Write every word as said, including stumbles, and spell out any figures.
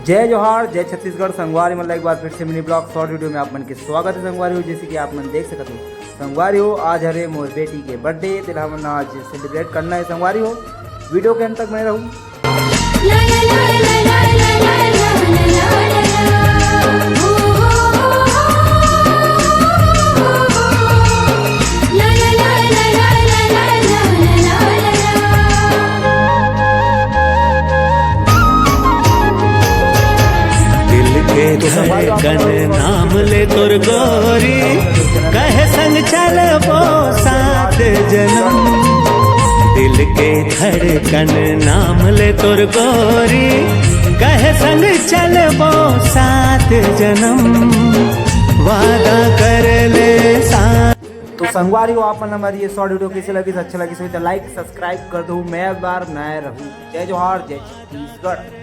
जय जोहार, जय छत्तीसगढ़। संगवारी मन ला एक बार फिर से mini vlog short video में आप मन के स्वागत है। संगवारी हो, जैसे कि आप मन देख सकत हो, संगवारी हो, आज हरे मोर बेटी के birthday, तेला हमन आज celebrate करना है। संगवारी हो, video के अंत तक बने रहू। दिल के धड़कन नाम ले तोर गोरी, कहे संग चलबो सात जन्म। दिल के धड़कन नाम ले तोर गोरी, कहे संग चलबो सात जन्म। वादा कर ले साथ। तो संगवारी हो, आप मन हमारी ये short video कैसे लगी, अच्छा लगी हो तो like subscribe कर दो। मैं बार नया रहू। जय जोहार, जय छत्तीसगढ़।